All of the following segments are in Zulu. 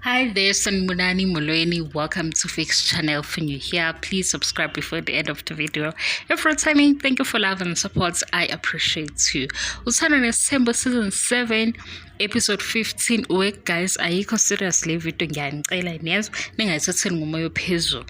Hi there, Sanibonani Molweni. Welcome to Fix Channel. If you're new here, please subscribe before the end of the video. If returning, thank you for love and support. I appreciate you. Uthando Nesithembu season 7 episode 15. We guys, ayikho serious le video, ngiyanicela niyezwa, ningayithatheli ngomoya ophezulu.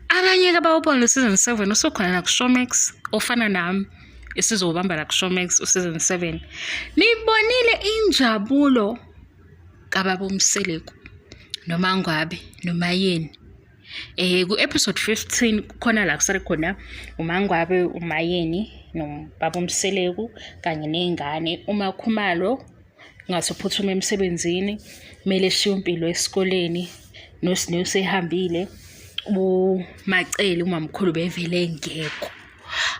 Abanye-ke abawubona lo season 7 usukhona la kuShowmax, ofana nami esizowubamba la kuShowmax useason 7. Nibonile injabulo kababa uMseleku noMangwabe noMayeni. Ku-episode 15 kukhona la kusale khona uMangwabe, uMayeni nobaba uMseleku kanye ney'ngane. UMaKhumalo ngathi uphuthuma emsebenzini, kumele eshiye uMpilo esikoleni, noSne usehambile, uMaCele umamkhulu bevele engekho.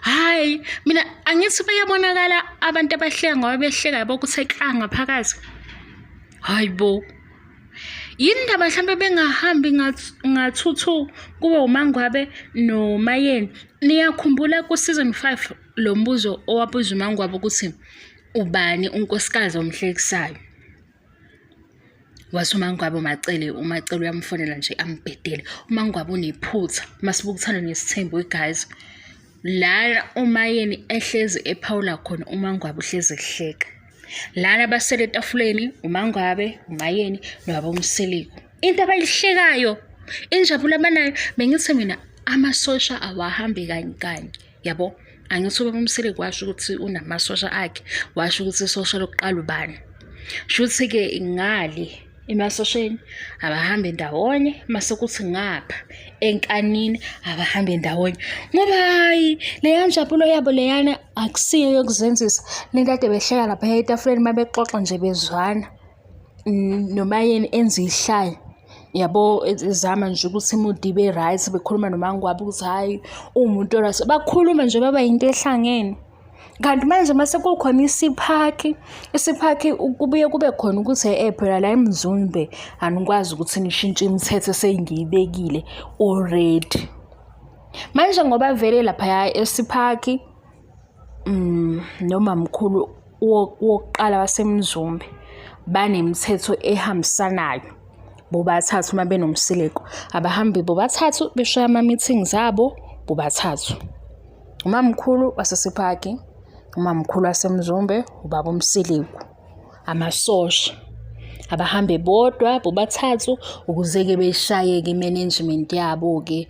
Hhayi, mina angithi bayabonakala abantu abahleka ngoba behleka yabo kuthe kla ngaphakathi. Hayi bo. Yini ndaba mhlampe bengahambi ngathuthu kube uMangwabe noMayeni. Niyakhumbula ku-season 5 lo mbuzo owabuza uMangwabe ukuthi ubani unkosikazi omhlekisayo? Wathi uMangwabe uMaCele, uMaCele uyamfonela nje ambhedele. UMangwabe unephutha masibuka uThando Nesithembu guys. Lana uMayeni ehlezi ephawula khona uMangwabe uhlezi ehleka. Lana basele etafuleni uMangwabe, uMayeni nobaba uMseleku. Into abayihlekayo, injabulo abanayo, bengithi mina amasosha awahambi kanye kanye, yabo. Angithi ubaba uMseleku washo ukuthi unamasosha akhe, washo ukuthi isosha lokuqala ubani. Shuthi-ke ngale emasosheni abahambe ndawonye, mase kuthi ngapha enkanini abahambe ndawonye, ngoba hhayi leya njabulo yabo leyana akusiyo yokuzenzisa. Le nto kade behleka laphaya etafuleni uma bexoxa nje bezwana noMayeni enza ihlaya yabo, ezama nje ukuthi imudi ibe right, bekhuluma noMangwabe ukuthi hhayi uwumuntu o-right, bakhuluma nje baba yinto ehlangene. Kanti manje mase kukhona isiphakhi, isiphakhi kubuye kube khona ukuthi phela la eMzumbe anikwazi ukuthi nishintshe imithetho esengiyibekile already. Manje ngoba vele laphaya esiphakhi nomamkhulu wokuqala waseMzumbe banemithetho ehambisanayo bobathathu uma benoMseleku. Abahambi bobathathu beshaya ama-meetings abo bobathathu. Umamkhulu waseSiphaki, umamkhulu waseMzumbe, ubaba uMseleku, amasosha. Abahambe bodwa bobathathu ukuze-ke beshaye-ke i-management yabo-ke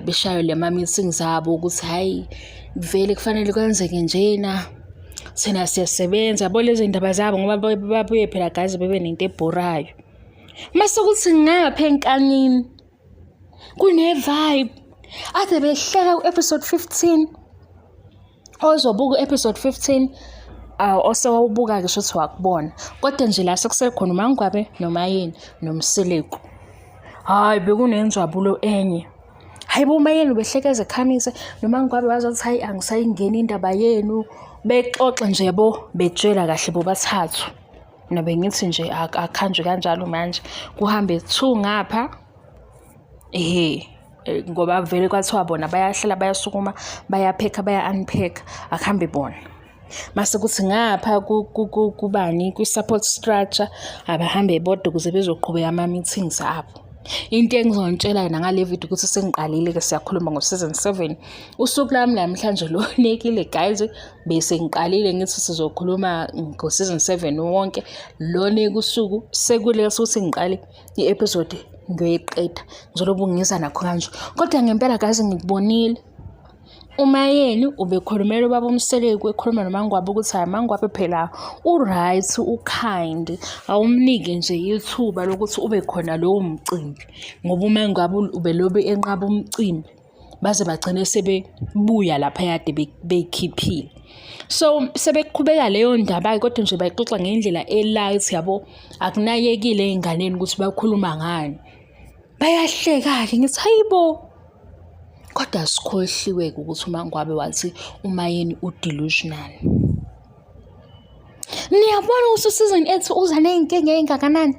beshaye lama-meetings abo ukuthi hhayi vele kufanele kwenzeke njena, thina siyasebenza yabo lezi ndaba zabo ngoba babuye phela guys bebe nento ebhorayo. Mase kuthi ngapha enkanini kune-vibe ade behleka ku-episode 15. Ozobuka u-episode 15 osewawubuka-ke shuthi wakubona, kodwa nje la sekusekhona uMangwabe noMayeni noMseleku. Hhayi bekunenjabulo enye. Hhayi bo uMayeni ubehleka eze ekhamise noMangwabe waze wathi hhayi angisayingeni indaba yenu. Bexoxa nje yabo betshela kahle bobathathu. Mina bengithi nje akuhanjwe kanjalo manje kuhambe two ngapha ehhe ngoba vele kwathiwa bona bayahlala bayasukuma bayaphekha baya-unpack akuhambe bona. Mase kuthi ngapha kubani kwi-support structure abahambe bodwa ukuze bezoqhubeka ama-meetings abo. Into engizonitshela yona ngale video ukuthi sengiqalile-ke siyakhuluma ngo-season 7. Usuku lami namhlanje lonekile guys, bese ngiqalile ngithi sizokhuluma ngo-season 7 wonke. Loneke usuku sekuleka ukuthi ngiqale i-episode ngiyoyiqeda. Ngizolobu ngiza nakho kanje. Kodwa ngempela guys ngikubonile. UMayeni ubekhulumela ubaba uMseleku ekhuluma noMangwabe ukuthi hhayi Mangwabe phela u-right, u-kind, awumnike nje ithuba lokuthi ube khona lowo mcimbi ngoba uMangwabe ubelobe enqaba umcimbi baze bagcine sebebuya lapha kade beyikhiphile. So sebeqhubeka leyo ndaba-ke kodwa nje bayixoxa ngendlela e-light yabo, akunakekile ey'nganeni ukuthi bakhuluma ngani. Bayahleka-ke ngithi hayi bo. Kodwa sikhohliwe-ke ukuthi uMangwabe wathi uMayeni u-delusional. Niyabona ukuthi u-season 8 uza ney'nkinga ey'ngakanani?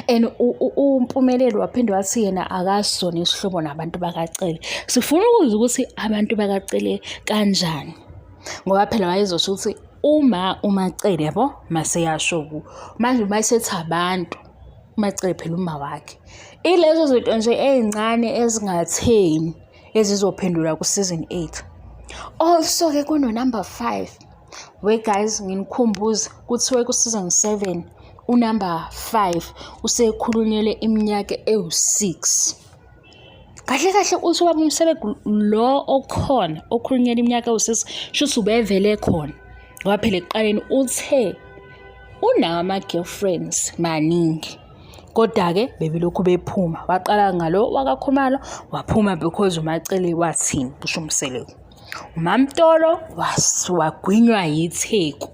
And uMpumelelo waphinde wathi yena akasona isihlobo nabantu bakaCele. Sifuna ukuzwa ukuthi abantu bakaCele kanjani. Ngoba phela wayezosho ukuthi uma uMaCele yabo maseyasho ku manje uma esethi abantu. UMaCele phela uma wakhe. Ilezo zinto nje ey'ncane ezingatheni ezizophendula ku-season 8. Also-ke kuno-number 5. We guys, nginikhumbuze kuthiwe ku-season 7 unumber 5 usekhulunyelwe iminyaka ewu-6. Kahle kahle uthi ubaba uMseleku lo okhona okhulunyelwa iminyaka ewu-6 shuthi ubevele khona. Ngoba phela ekuqaleni uthe unawo ama-girlfriends maningi. Kodwa-ke bebelokhu bephuma. Waqala ngalo wakaKhumalo waphuma because uMaCele wathini kusho uMseleku. UMaMtolo wagwinywa yiTheku.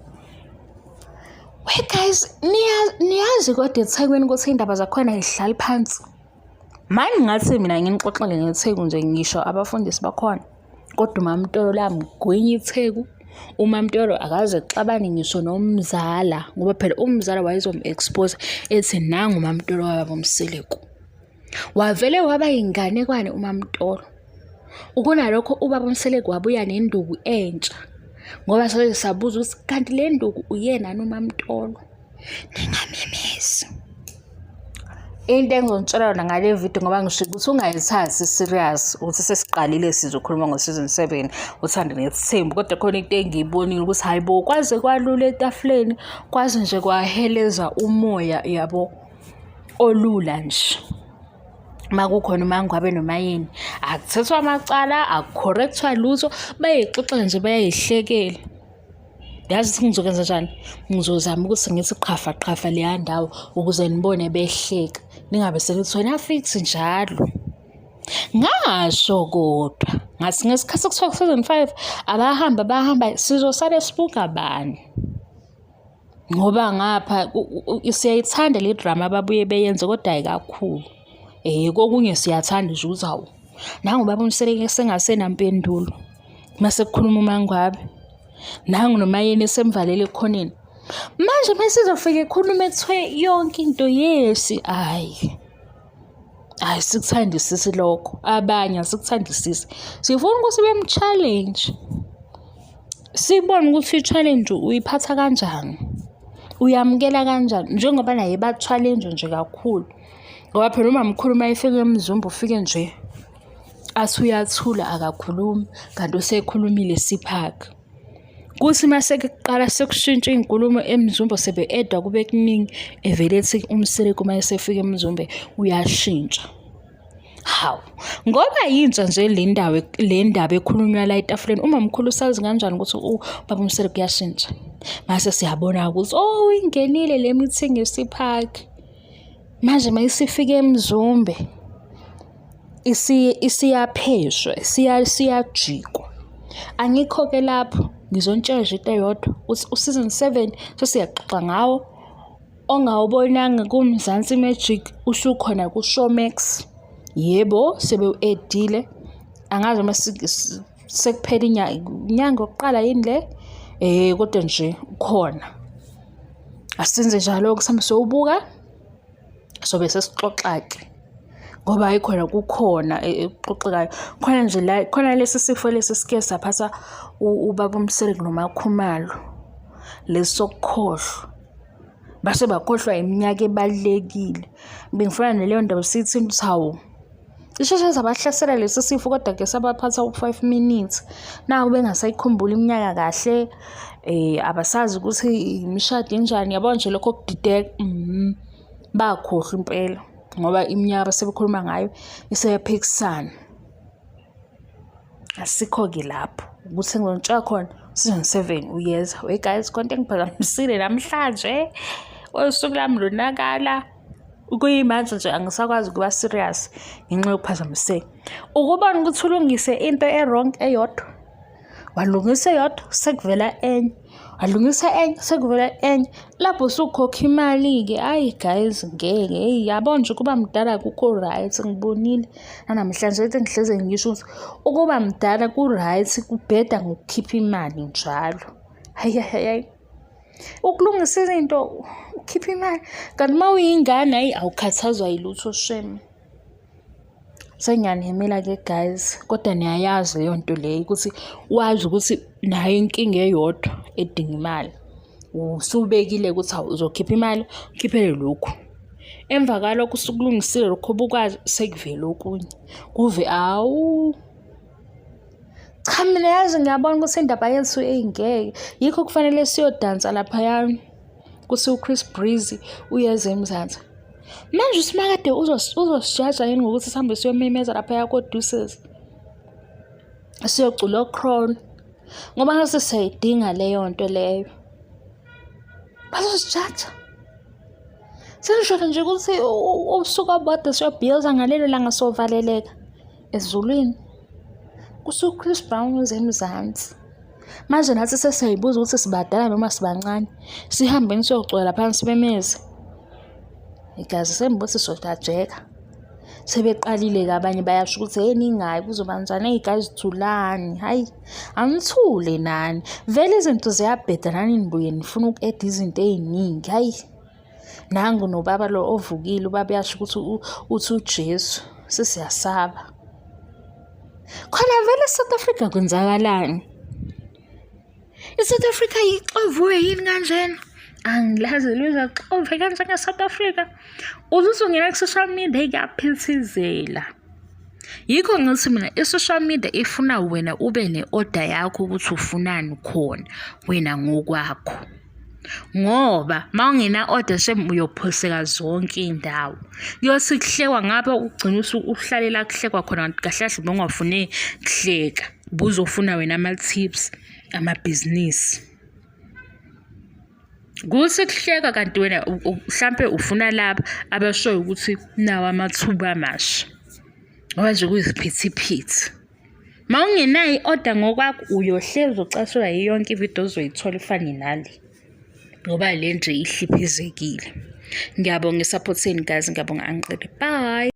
We guys, niyazi kodwa eThekwini ukuthi iy'ndaba zakhona ay'hlali phansi. Mani ngathi mina nginixoxele ngeTheku nje ngisho abafundisi bakhona. Kodwa uMaMtolo lamgwinya iTheku. UMaMtolo akaze exabane ngisho nomzala ngoba phela umzala wayezom-expose ethi nangu uMaMtolo kababa uMseleku. Wavele waba yinganekwane uMaMtolo. Kunalokho ubaba uMseleku wabuya nenduku entsha ngoba saze sabuza ukuthi kanti le nduku uyena yini uMaMtolo. Ningamemezi. Into engizonitshela yona ngale video ngoba ngisho ukuthi ungayithathi serious ukuthi sesiqalile sizokhuluma ngo-season 7 uthando nesithembu kodwa khona into engiyibonile ukuthi hayi bo kwaze kwalula etafuleni kwaze nje kwaheleza umoya yabo olula nje uma kukhona uMangwabe noMayeni akuthethwa amacala akukhorrekthwa lutho bayayixoxela nje bayayihlekela. Yazi ukuthi ngizokwenza njani? Ngizozama ukuthi ngithi qhafa qhafa leya ndawo ukuze nibone behleka ningabe senithi wena fix njalo. Ngasho kodwa ngathi ngesikhathi kuthiwa ku-season 5 abahamba bahamba sizosale sibuka bani. Ngoba ngapha siyayithanda le drama ababuye beyenze kodwa hhayi kakhulu. Kokunye siyathanda nje ukuthi hawu nangu ubaba uMseleku sengasenampendulo mase kukhuluma uMangwabe. Nangu noMayeni esemvalele ekhoneni. Manje mesizofika ekhulume kuthiwe yonke into yesi hhayi. Hhayi sikuthandisisi lokho, abanye asikuthandisisi. Sifuna ukuthi bemu-challenge. Sibone ukuthi i-challenge uyiphatha kanjani, uyamukela kanjani njengoba naye ba-challenge nje kakhulu. Ngoba phela umamkhulu uma efika eMzumbe ufike nje athi uyathula akakhulumi kanti usekhulumile siphakhe. Kuthi uma sekuqala sekushintsha iy'nkulumo eMzumbe sebe-edwa kube kuningi evele ethi uMseleku uma esefika eMzumbe uyashintsha. Hawu, ngoba yintsha nje le ndawo le ndaba ekhulunywa la etafuleni umamkhulu usazi kanjani ukuthi ubaba uMseleku uyashintsha? Mase siyabona ukuthi oh ingenile le meeting yesiphakhi. Manje uma isifika eMzumbe isiyapheshwa siyajikwa. Angikho-ke lapho ngizontshela nje into eyodwa ukuthi u-season 7 sesiyaxoxa ngawo. Ongawubonanga kuMzansi Magic usukhona kuShowmax. Yebo, sebewu-edile. Angazi noma sekuphele inyanga yokuqala yini le? Kodwa nje ukhona. Asenze njalo-ke sihambe siyowubuka sobe sesixoxa-ke ngoba hhayi khona kukhona ekuxoxekayo. Khona nje la khona lesi sifo lesi esike saphatha ubaba uMseleku noMaKhumalo lesi sokukhohlwa. Base bakhohlwa iminyaka ebalulekile. Bengifuna naleyo ndaba siyithinte ukuthi hawu Isheshe sabahlasela lesi sifo kodwa ke sabaphatha u-5 minutes. Naku bengasayikhumbuli iminyaka kahle, abasazi ukuthi imishado injani, yabo nje lokho kudideka bakhohlwa impela ngoba iminyaka abasebekhuluma ngayo iseyaphikisana. Asikho-ke lapho ukuthi ngizonitshela khona season 7 uyeza. We guys, konke engiphazamisile namhlanje, usuku lami lonakala. Kuyimanje nje angisakwazi ukuba serious ngenxa yokuphazamiseka. Ukubona ukuthi ulungise into e-wrong eyodwa, walungisa eyodwa sekuvela enye, walungisa enye sekuvela enye. Lapho usukhokha imali-ke, ayi guys ngeke, hheyi yabo nje ukuba mdala akukho right ngibonile. Nanamhlanje into engihleze ngisho ukuthi ukuba mdala ku-right kubheda ngokukhipha imali njalo. Hhayi hhayi hhayi. Ukulungisa izinto ukhipha imali kanti uma uyingane hhayi awukhathazwa yilutho shame. Sengiyanihhemela-ke guys, kodwa niyayazi leyo nto leyo ukuthi wazi ukuthi nayo inkinga eyodwa edinga imali. Usubekile ukuthi hawu uzokhipha imali ukhiphele lokhu. Emva kwalokho usukulungisile lokho obukwazi sekuvele okunye. Kuve awu. Cha mina yazi ngiyabona ukuthi indaba yethu eyingeke. Yikho kufanele siyodansa laphaya kuthi uChris Breezy uyeza eMzansi. Manje uSimakade uzosijaja yini ngokuthi sihambe siyomemeza laphaya koDeuces? Siyocula oCrown. Ngoba ngase siyayidinga leyo nto leyo. Bazosijaja. Sengisho nje ukuthi usuku obodwa siyobhiyoza ngalelo langa sovaleleka ezulwini. Kusuka uChris Brown uze eMzansi. Manje nathi sesiyayibuza ukuthi sibadala noma sibancane. Sihambeni siyocula lapha simemeze. Igazi sengibuthi sodajeka. Sebeqalile-ke abanye bayasho ukuthi hey ningayi kuzoba njani, eyi guys thulani, hhayi anithule nani. Vele izinto ziyabheda nani nibuye nifuna uku-eda izinto ey'ningi, hhayi. Nangu nobaba lo ovukile, ubaba uyasho ukuthi uthi uJesu, sesiyasaba. Khona vele e-South Africa kwenzakalani? I-South Africa ixoviwe yini kanjena? Angilazi ilizwe xove kanjenge-South Africa. Uze uzongena ku-social media kuyaphithizela. Yikho ngithi mina i-social media ifuna wena ube ne-order yakho ukuthi ufunani khona wena ngokwakho. Ngoba uma ungena-order shem uyophoseka zonke iy'ndawo. Kuyothi kuhlekwa ngapha ugcine uhlale la kuhlekwa khona kanti kahle kahle ubungafuni kuhleka. Ubuzofuna wena ama-tips amabhizinisi. Kuthi kuhleka kanti wena mhlampe ufuna laba abashoyo ukuthi nawa amathuba amasha. Ngoba nje kuyiziphithiphithi. Uma ungenayo i-order ngokwakho uyohlezi ucasulwa yiyo yonke ividiyo ozoyithola ifane nale. Ngoba le nje ihliphizekile. Ngiyabonga i-support yenu guys, ngiyabonga angiqedi. Bye.